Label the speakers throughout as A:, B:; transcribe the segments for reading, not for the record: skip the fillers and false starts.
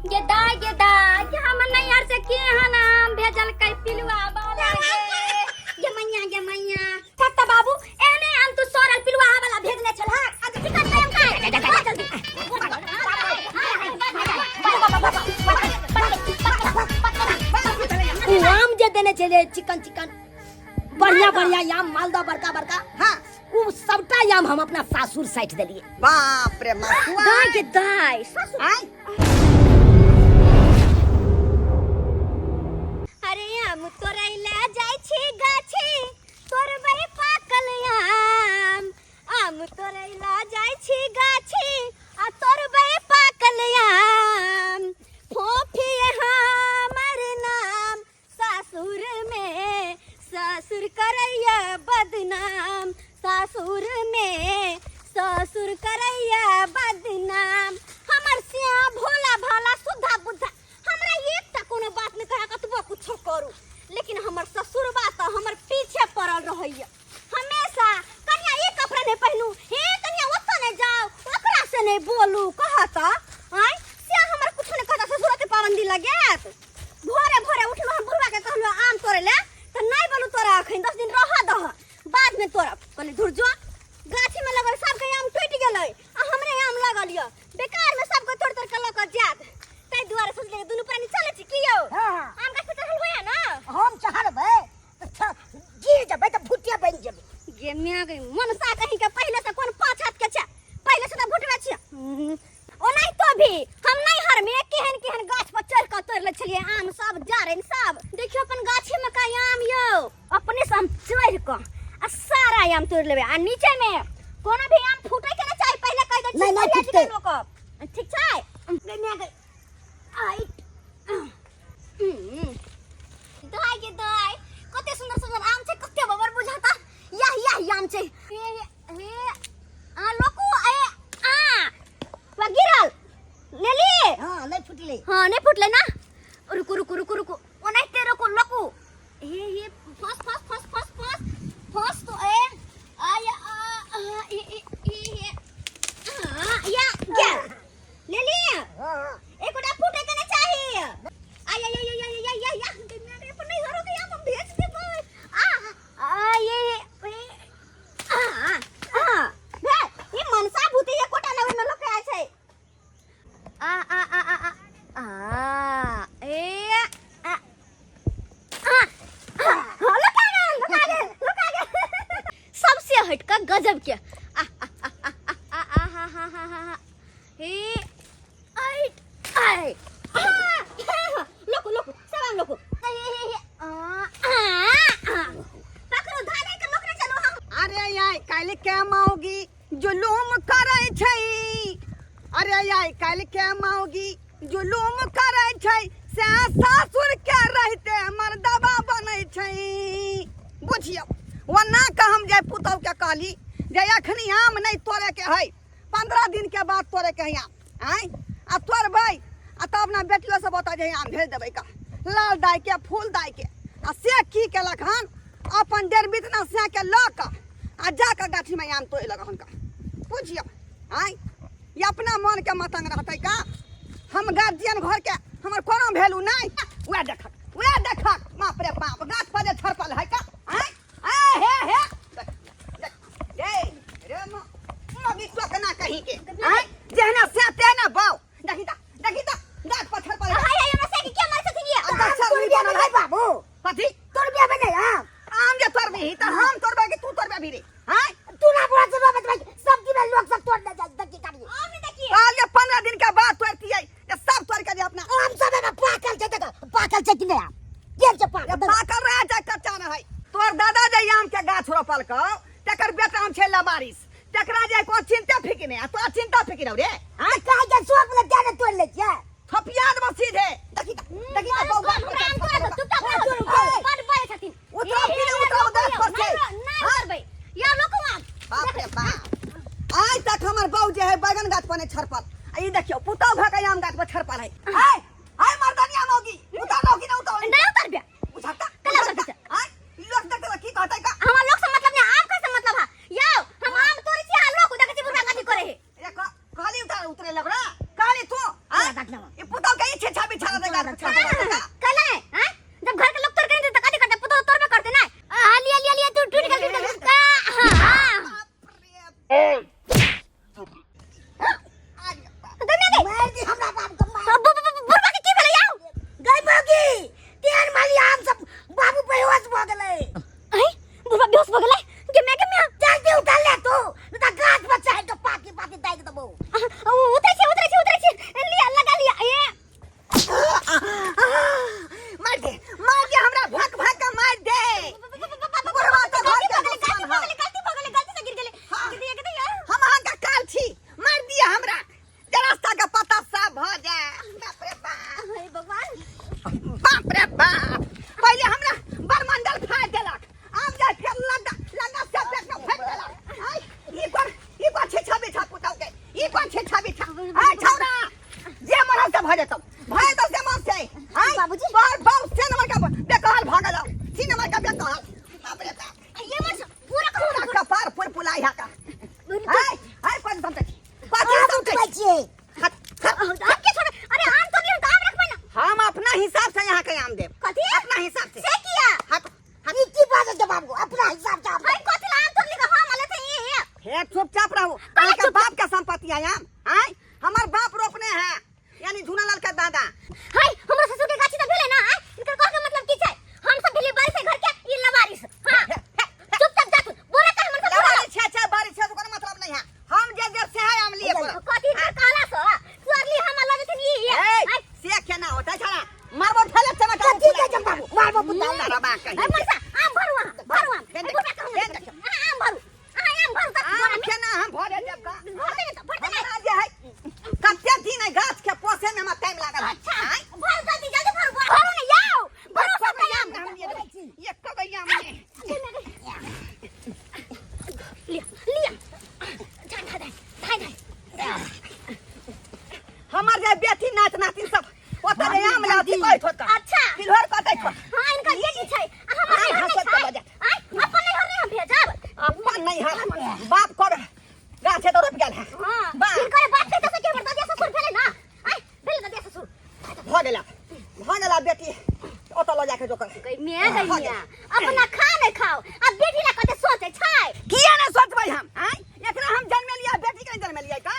A: गे दाय गे दाय, के हमर नैहर से केहन आम भेजलकै पिलुआ वाला गे। गे मैया गे मैया, ठक त बाबू, एहने आम तू सड़ल पिलुआ वाला भेजने छल हा। अच्छा ठीक है, हम खाए आ जल्दी।
B: उ आम जे देने छलै चिकन चिकन बढ़िया बढ़िया आम, मालदह बड़का बड़का, हाँ उ सबटा आम हम अपना सासुर साइट देलिए।
C: बाप रे मसुआ।
A: दाय गे दाय, सासुर।
C: आय।
A: अरे आम तोड़ै ले जाइ छी गाछी, तोड़बै पाकल आम। आम तोड़ै ले जाइ छी गाछी आ तोड़बै पाकल आम। फोफी हमर नाम सासुर में, ससुर करैया बदनाम। सासुर में ससुर करैया बदनाम। हमर सिया भोला भाला सुधा बुद्धा, हमरा एकटा कोनो बात नहि कहे कतबो कुछो करू, लेकिन हमर ससुरबा तऽ हमर पीछे पड़ल रहैया हमेशा। कनिया ई कपड़ा नहि पहिनू, हे कनिया ओतऽ नहि जाउ, ओकरा से नहि बोलू, कहत आँय। से हमर कुछो नहि कहता, ससुरा के पाबंदी लगायत। भोरे भोरे उठलहुँ हम, बुढ़वा के कहलहुँ आम तोड़े ले, तऽ नहि बोलू तोरा अखन 10 दिन रह दह, बाद में तोड़ब। कहली धुर जो, गाछी में लगल सबके आम टूटि गेलै आ हमरे आम लगल यऽ, बेकार में सबके तोड़ तोड़ के लऽ कऽ जायत। ताहि दुआरे सोचलियै दुनू प्राणी चलै छी की यौ?
B: हाँ, हाँ।
A: आम गाछ पर चढ़ल होया ना?
B: हम चढ़बै तऽ गिर जेबै तऽ भुतिया बनि जेबै।
A: गे माय गे, मनसा कहीं के पहिले से कोन पाँच हाथ के छै, पहिले से तऽ भुटबे छियै। ओनाहितो भी हम नैहर में केहन केहन गाछ पर चढ़ कऽ तोड़ि लै छलियै आम सब, जारनि सब। देखियौ अपन गाछी में का आम यौ, अपने से हम चढ़ कऽ आ सारा आम तोड़ि लेबै। आ नीचे में कोनो भी आम फूटे के ना चाही, पहिले कहि दै छी।
B: नहीं, नहीं
A: भैया जी के
B: फूटतै।
A: लोक ठीक छै। गे माय गे, आई दाय गे दाय, कते सुंदर सुंदर आम छै, कते बबर बुझाता। याह याह आम छै। हे हे आ लोकू ए आ वा गिरल लेली।
B: हाँ नहीं फुटले।
A: हाँ नहीं फुटले ना। रुकू रुकू रुकू रुकू, ओनाहिते रुकू लोकू। हे हे फस फस फस फस फस फस तो ए आ या आ आ ए ए ए हे आ या गेल लेली।
B: हाँ हाँ।
A: एकोटा फूटे के नहीं चाहिए। आ या या या या या या या मेरे पर नहीं हरो के हम भेज देबै। आ आ ये ए आ आ भे ई मनसा भूती एकोटा ना ओइमे लोक आय छै। आ आ आ आ आ आ ए आ आ आ लुका गेल लुका गेल लुका गेल। सबसे हटका गजब के आ आ आ आ आ हा हा हा हा हे ऐट ऐ लोको लोको सब आम लोको। ए हे हे आ आ आ पकड़ो धाने के लोकने चलो हम।
C: अरे आइ काल्हि के मौगी जुलूम करै छै। अरे आइ काल्हि के मौगी जुलूम करै छै, से सासुर के रहिते मर्दबा बनै छै। बुझियौ ओना के हम जे पुतहु के कहली जे अखनी आम नहि तोड़े के है, 15 दिन के बाद तोड़े के है आम, आँय आ तोड़बै आ तब ने बेटियो सब ओतऽ जे आम भेज देबै का लाल दाइ के फूल दाइ के। आ से की केलक हन, अपन डेढ़ बितना से के लऽ कऽ आ जा कऽ गाछीमे आम तोड़ि लेलक हन का। बुझियौ आँय ई अपना मन के मतंग रहतै का? हम गार्जियन घर के, हमर कोनो वैल्यू नहीं। वएह देखक वएह देखक, बाप रे बाप, गाछ पर जे छड़पल है का। आँय आँय हे हे देख, देख, रे रे मगी टोकना कहीं के। आँय जेहना से तेहना बाऊ। देखी ता देखी ता गाछ पर छड़पल है।
A: हाय हाय हमरा से के मार छथिन ये?
C: आ गाछ
B: तोड़
C: नहीं
B: बिया
C: बनल
B: नहीं
C: है।
B: बाबू।
C: कथी?
B: तोड़ बिया नहीं आम।
C: आम जे तोड़बही त हम तोड़बै कि तू तोड़बे भी रे? आँय
B: तू ना बोला से बाबा भाई, सब्जी में लोग सब तोड़ ले जाए देखी काटिए।
A: आम नहीं देखिए।
C: कहलिए 15 दिन के बाद तोड़तियै जे सब तोड़ के जे अपना।
B: आम सब में पाकल छै देखो, पाकल छै कि नहीं आम? केहन छै पाकल?
C: जे पाकल रहे छै कच्चा रहै। तोर दादा जे आम के गाछ रोपलकौ तकर बेटा आम छै लबारिस, तकरा जे कोन चिंता फिकिर नहीं आ तोरा चिंता फिकिर हौ रे।
B: आँय कहे जे सब ले जाने तोड़ ले छियै।
C: थपिया देबौ सीधे। देखी त देखी त बौआ
A: हमरा आम तोड़े दो, चुपचाप रहो। बड बजै छथिन।
C: उतरो कि नहि उतरो गाछ पर से?
A: नहि उतरबै। या लोको आम।
C: बाप रे बाप, आइ तक हमर बहू जे है बैगन गाछ पर नहि छड़पल, आ ई देखियौ पुतहु भऽ के आम गाछ पर छड़पल है। आइ आइ मर्दनिया मौगी उतरलौ कि नहि उतरलौ?
A: नहि उतरबै।
C: बुझता
A: कला उतरबै छै।
C: आइ लोक देखतै की कहतै का?
A: हमरा लोक से मतलब नहि, आम के से मतलब है। यौ हम आम तोड़ै छी आ लोक देखै छी बुढ़वा कथी करै है।
C: ए कहली उतर उतरे लगरा कहली तू। आइ
B: गाछ लेबो।
C: ई पुतहु के ई लगा छा।
A: कल है हां, जब घर के लोग तोड़ के नहीं देते कथी करते? पुतो तोड़बे करते ना। आ लिया लिया लिया, तू टूट गेल, टूट गेल। हां हां,
B: मार दी हमरा बाप के, मार।
A: बुढ़बा के की भेलै यौ?
B: गई मौगी, तेहन माली आम सब बाबू बेहोश भऽ गेलै।
A: ऐ बुढ़बा बेहोश भऽ गेलै? गे मैं, गे मैं।
B: जल्दी उठा ले तू, नहीं तऽ गाछ पर चढ़ि कऽ पाकी पाकी दागि देबौ।
A: उतरै छै, उतरै छै, उतरै छै। लिया, लगा लिया ए।
C: मार दे, मार दे हमरा, भक भक के मार दे। बुढ़वा तऽ घर के दुश्मन है।
A: गलती भऽ गेलै, गलती से गिर गेलै। गे गे यार।
C: हम अहाँके काल छी, मार दिए हमरा जे रास्ता के पता साफ भऽ जाए। बाप रे बाप।
A: हे भगवान।
C: बाप रे बाप, पहिले हमरा बरमंडल फाड़ि देलक, आब जाय फेर लंगा लंगा से पेट में फेंक देलक। आय ई कोन, ई कोन छिछा बिछा पुतौ के, ई कोन छिछा बिछा? आय छौरा, जे मरल से भऽ जेतौ, भऽ जेतौ से मन से। आय
A: बाबूजी।
C: तोहर बाप से नंबर का बेकहल भऽ गेलौ, तीन नंबर का बेकहल। बाप रे बाप।
A: ये मत पूरा
C: पूरा कपार पुर पुलाई हा का। आय आय, पाँच समटे, पाँच
B: आब
C: समटे।
B: उठबै छियै।
C: हट हट।
A: आम के छोड़, अरे आम तो नहीं, आम रखबै ना।
C: हम अपना हिसाब से यहाँ के आम देब।
A: कथी?
C: अपना हिसाब से।
A: से किया?
C: हट हट।
B: ई की बाजै छै बाबू, अपना हिसाब से आम?
A: हाय, कथी ला आम तोड़ लिखा हम अले थे ये?
C: हे, चुपचाप रहो। अहाँके बाप के संपत्ति है आम। आय हमार बाप रोपने हैं, यानी झूनालाल का दादा।
A: हाय, हमरो ससुर के गाछी त भेलै ना। आय इनकर कह के मतलब की छै? हम सब भेलियै बारिश घर के, ई लवारिस। हां, चुपचाप जा तू, बोला का हमर सब।
C: लवारी छे छे, बारिश छे तो कोनो मतलब नहीं है। हम जे देव से है आम लिए पड़ो।
A: कथी इनकर कहला सो सुअरली हम लगे थे ई?
C: ए, से केना होता छला? मारबो ठेले चमका।
B: कथी कहै छै बाबू, मारबो पुता?
C: तारा बा कहीं।
A: हाय मनसा, आम भरू, आम भरू, आम।
C: देन।
A: बुढ़ा कहूं।
C: देन देखियौ।
A: आम भरू, आम भरू त।
C: आम केना हम भरे देब का?
A: भर दे त, भर दे।
C: हमरा जे है कते दिन है गाछ के पोसे में हमरा टाइम लागल है।
A: अच्छा।
C: आँय?
A: भरू, जल्दी जल्दी भरू, भरू ने याओ, भरू सब आम।
C: हम लिए देबै। एक गैया में।
A: लिया लिया, धाय धाय धाय धाय।
C: हमर जे बेटी नाच नातिन सब ओतऽ जे आम लाथी कहै छोटका।
A: अच्छा।
C: तिलहर कटै छौ।
A: हाँ, इनका बेटी छै आ हमर
C: आइ
A: नैहर
C: हँसत
A: नहि
C: के
A: छै।
C: बजा।
A: आइ अपन नैहर नहि हम भेजब।
C: अपन नहीं है, बाप कर गाछे तो रोपि गेल है।
A: हाँ।
C: बाप।
A: हिनकर बाप के तऽ के हमर ददिया ससुर भेलै ना। आइ भेलै ददिया ससुर।
C: भऽ गेला, भऽ गेला, बेटी ओतऽ लऽ जाके जोकर।
A: गई मैं, गई मैं, अपना खा नहि खाओ आ बेटी ला कते सोचै छै।
C: किया ने सोचबै हम? आँय, एकरा हम जन्मेलियै, बेटी के नहीं जन्मेलियै का?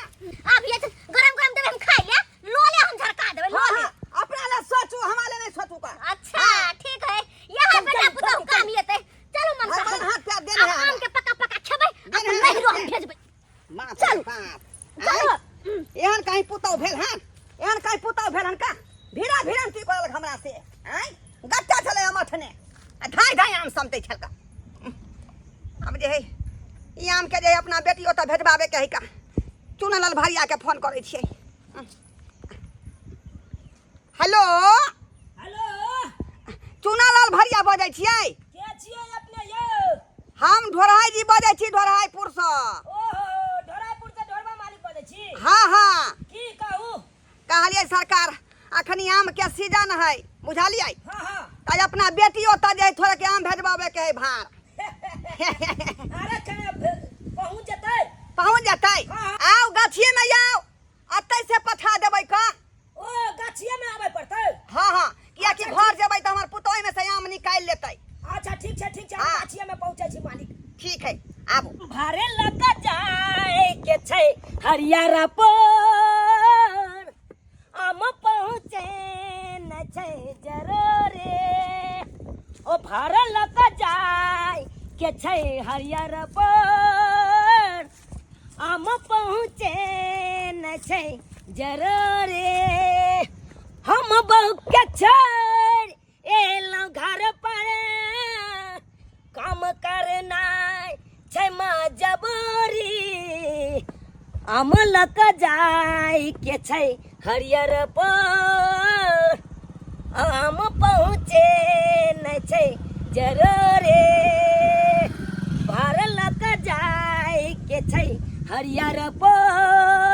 A: आब ये गरम गरम देबै, हम खाइ ले लोले, हम झरका देबै लोले।
C: हाँ, अपना ले सोचू, हमारे नहीं सोचू का।
A: अच्छा ठीक है, यहाँ बेटा पुतहु काम येतै। चलू मनसा।
C: भगवान हाथ पैर देने
A: आब
C: है।
A: आम के पका पका खेबै,
C: देने
A: अपन
C: है।
A: नैहरो हम भेजबै।
C: बाप रे
A: चलू।
C: बाप।
A: चलू।
C: आँय, एहन कहीं पुतहु भेल हन? एहन कहीं पुतहु भेल हन का? भीड़ा भीड़न की करलक हमरा से? आँय, गच्चा छलै अमठने आ ढाई ढाई आम समतै छलका। आब जे है ई आम के जे है अपना बेटी ओतऽ भेजबाबे के है का। चुनलाल भरिया के फोन करै छियै। हेलो।
D: हेलो।
C: चुनालाल भरिया बजै छियै?
D: के छियै अपने यौ?
C: हम ढोरहाई जी बजै छी, ढोरहाईपुर सँ।
D: ओहो, ढोरापुर से ढोरबा मालिक बजै छी?
C: हाँ हाँ।
D: की कहू?
C: कहलियै सरकार, अखनी आम के सीजन है, बुझलियै?
D: हाँ हाँ।
C: तऽ अपना बेटी ओतऽ जे है थोड़े के आम भेजबाबे के है भार।
D: अरे केना पहुँच जेतै?
C: पहुँच जेतै।
D: हाँ।
C: आउ, गाछिए में आउ, अतै से पठा देबै का।
D: ओ, गाछिए में आबै पड़तै?
C: हाँ हाँ, कियाकि घर जेबै तऽ हमर पुतोह में से आम निकालि लेतै।
D: अच्छा, ठीक छै, ठीक छै, हम
C: हाँ।
D: गाछिए में पहुँचै छी मालिक।
C: ठीक है, आबू।
D: भारे लग जाए के छै हरियर पर, आम पहुँचे न छै जरूरे। ओ भार लग जाए के छै हरियर पर, आम पहुँचे न छै जरूरे। हम बहु के छोड़ एलहुँ घर पर, काम करनाइ छै मजबूरी। आम लऽ कऽ जाय के छै हरियर पर, आम पहुँचे नहि छै जरूरे। भार लऽ कऽ जाय के छै हरियर पर।